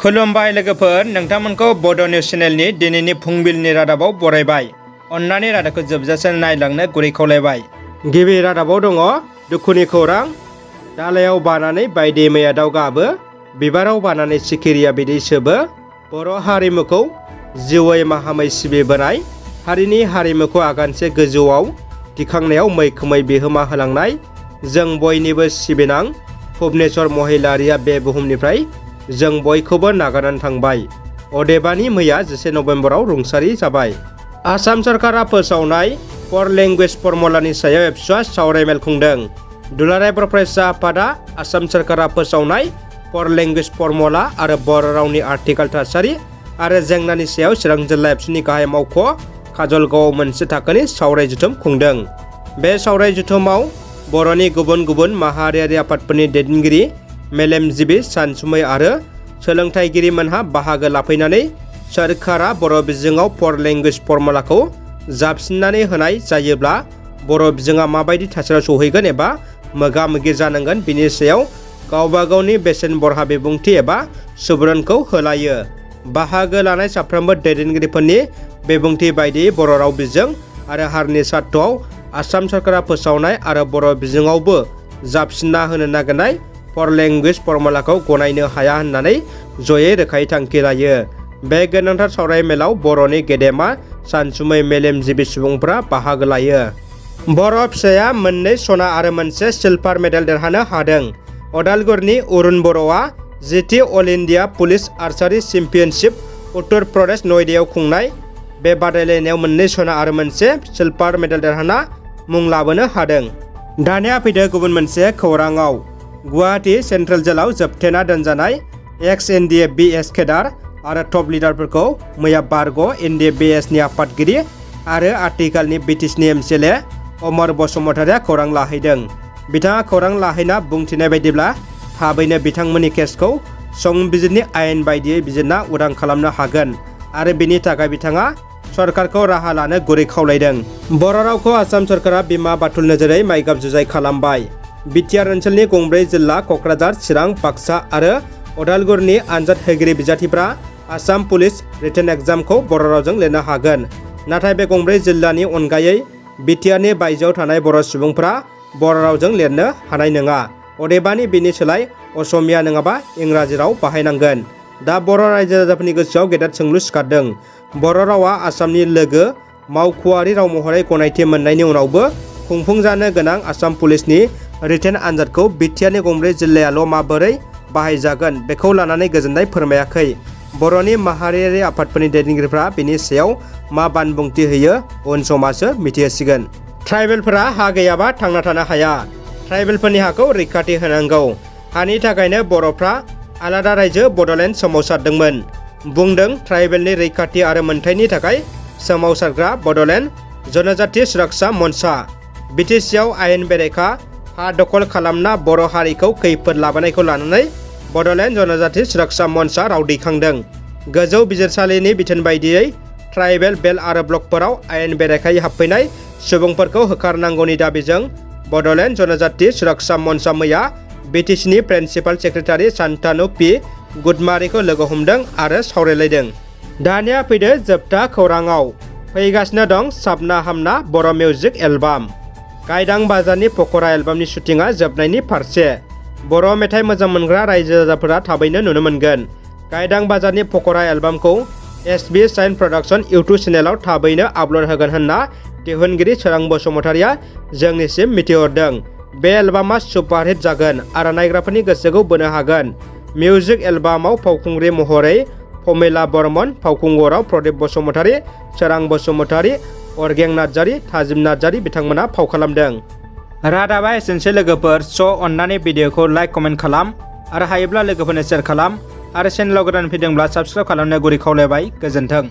खुलुमबाय लोगोफोर, नोंथांमोनखौ बड' निउस चेनेलनि दिनैनि फुंबिलिनि रादाबाव बरायबाय। अन्नानै रादाबखौ जोबजासे नायलांनो गुरै खावलायबाय। गिबि रादाबाव दङ दुखुनि खौरां। दालायाव बानानै बायदि मैया दाउ गाबो, बिबाराव बानानै सिखिरिया बिदै सोबो। बर' हारिमुखौ जिउयै माहामै सिबिबोनाय, हारिनि हारिमुखौ आगानसे गोजौआव दिखांनायाव मैखोमै बिहोमा होलांनाय जों बयनिबो सिबिनां भुबनेश्वर महिलारिया बे बुहुमनिफ्राय जों बयखौबो नागारनानै थांबाय। अदेबानि मैया 10 नभेम्बराव रुंसारि जाबाय। आसाम सरकारा फोसावनाय फर लेंगुवेज फर्मुलानि सायाव एबसुआ सावरायमेल खुंदों। दुलाराय बर' फरायसा आफादा आसाम सरकारा फोसावनाय फर लेंगुवेज फर्मुला आरो बर' रावनि आथिखाल थासारि आरो जेंनानि सायाव चिरां जिल्ला एबसुनि गाहाय मावख' काजलगावआव मोनसे थाखोनि सावराय जथुम खुंदों। बे सावराय जथुमाव बर'नि गुबुन गुबुन माहारियारि आफादफोरनि दैदेनगिरि, मेलेमजिबि, सानसुमै आरो सोलोंथाइगिरिमोनहा बाहागो लाफैनानै सोरखारा बर' बिजोङाव फर लेंगुवेज फर्मुलाखौ जाबसिननानै होनाय जायोब्ला बर' बिजोङा माबायदि थासारियाव सौहैगोन एबा मोगा मोगि जानांगोन बिनि सायाव गावबा गावनि बेसेन बरहा बिबुंथि एबा सुबुरुनखौ होलायो। बाहागो लानाय साफ्रोमबो दैदेनगिरिफोरनि बिबुंथि बायदियै बर' राव बिजों आरो हारिनि स्वार्थआव आसाम सरकारा फोसावनाय आरो बर' बिजोङावबो जाबसिनना होनो नागिरनाय फर लेंगुवेज फर्मुलाखौ गनायनो हाया होननानै जयै रोखायै थांखि लायो। बे गोनांथार सावरायमेलाव बर'नि गेदेमा सानसुमै मेलेमजिबि सुबुंफोरा बाहागो लायो। बर' फिसाया 2 सना आरो 1 सिलभार मेडेल देरहानो हादों। अदालगुरिनि अरुण बर'आ जिथि all India police archery championship Uttar Pradesh नयदायाव खुंनाय बे बादायलायनायाव 2 सना आरो 1 सिलभार मेडेल देरहाना मुं लाबोनो हादों। दानिया फैदो गुबुन मोनसे खौराङाव। गुवाहाटी सेन्ट्रेल जेलाव जोबथेना दोनजानाय एक्स एनडिए बिएस केडार आरो टप लिडारफोरखौ मैया बारग' एनडिए बिएसनि आफादगिरि आरो आथिखालनि बिटिसिनि एमसिएलए अमर बसुमतारिया खौरां लाहैदों। बिथाङा खौरां लाहैना बुंथिनाय बायदिब्ला थाबैनो बिथांमोननि केसखौ संबिजिरनि आयेन बायदियै बिजिरना उदां खालामनो हागोन आरो बिनि थाखाय बिथाङा सरकारखौ राहा लानो गुरै खावलायदों। बर' रावखौ आसाम सरकारा बिमा बाथुल नोजोरै माइगाब जुजाइ खालामबाय। बिटिआर ओनसोलनि गंब्रै जिल्ला क'क्राझार, चिरां, बाक्सा आरो अदालगुरिनि आनजाद होगिरि बिजाथिफ्रा आसाम पुलिस रिटेन एग्जामखौ बर' रावजों लिरनो हागोन। नाथाय बे गंब्रै जिल्लानि अनगायै बिटिआरनि बायजोआव थानाय बर' सुबुंफ्रा बर' रावजों लिरनो हानाय नङा। अदेबानि बिनि सोलाय असमिया नङाबा इंराजि राव बाहायनांगोन। दा बर' रायजो राजाफोरनि गोसोआव गेदेर सोंलु सिखारदों। बर' रावा आसामनि लोगो मावख'आरि राव महरै गनायथि मोननायनि उनावबो खुंफुंजानो गोनां आसाम पुलिसनि रिटेन आनजादखौ बिटिआरनि गंब्रै जिल्लायाल' माबोरै बाहायजागोन बेखौ लानानै गोजोननाय फोरमायाखै। बर'नि माहारियारि आफादफोरनि दैदेनगिरिफ्रा बिनि सायाव मा बानबुंथि होयो उन समासो मिथिहोसिगोन। ट्राइबेलफोरा हा गैयाबा थांना थानो हाया। ट्राइबेलफोरनि हाखौ रैखाथि होनांगौ। हानि थाखायनो बर'फ्रा आलादा रायजो बड'लेण्ड सोमावसारदोंमोन, बुंदों ट्राइबेलनि रैखाथि आरो मोनथायनि थाखाय सोमावसारग्रा बड'लेण्ड जनजाति सुरक्षा मन्चआ। बिटिसिआव आयेन बेरेखा हा दखल खालामना बर' हारिखौ खैफोद लाबोनायखौ लानानै बड'लेण्ड जनजाति सुरक्षा मन्चआ राव दैखांदों। गोजौ बिजिरसालिनि बिथोन बायदियै ट्राइबेल बेल्ट आरो ब्लकफोराव आयेन बेरेखायै हाबफैनाय सुबुंफोरखौ होखारनांगौनि दाबिजों बड'लेण्ड जनजाति सुरक्षा मन्चआ मैया बिटिसिनि प्रिन्सिपाल सेक्रेटारि शान्तानु पि गुदमारिखौ लोगो हमदों आरो सावरायलायदों। दानिया फैदो जोबथा खौराङाव। फैगासिनो दं साबना हामना बर' मिउजिक एलबाम। गायदां बाजारनि पक'रा एलबामनि शुटिंआ जोबनायनि फारसे। बर' मेथाइ मोजां मोनग्रा रायजो राजाफोरा थाबैनो नुनो मोनगोन। गायदां बाजारनि पक'रा एलबामखौ एसबि साइन प्रडाक्शन इउटुब चेनेलाव थाबैनो आपल'ड होगोन होनना दिहुनगिरि सोरां बसुमतारिया जोंनिसिम मिथिहरदों। बे एलबामा सुपारहिट जागोन आरो नायग्राफोरनि गोसोखौ बोनो हागोन। मिउजिक एलबामाव फावखुंग्रि महरै प्रमिला बर्मन, फावखुंगुराव प्रदीप बसुमतारि, सोरां बसुमतारि, अरगें नार्जारि, थाजिम नार्जारि बिथांमोना फाव खालामदों। रादाबा एसेनोसै लोगोफोर। अन्नानै भिडिअखौ लाइक कमेन्ट खालाम आरो हायोब्ला लोगोफोरनो शेयार खालाम आरो चेनेलाव गोदान फैदोंब्ला साबस्क्राइब खालामनो गुरै खावलायबाय। गोजोन्थों।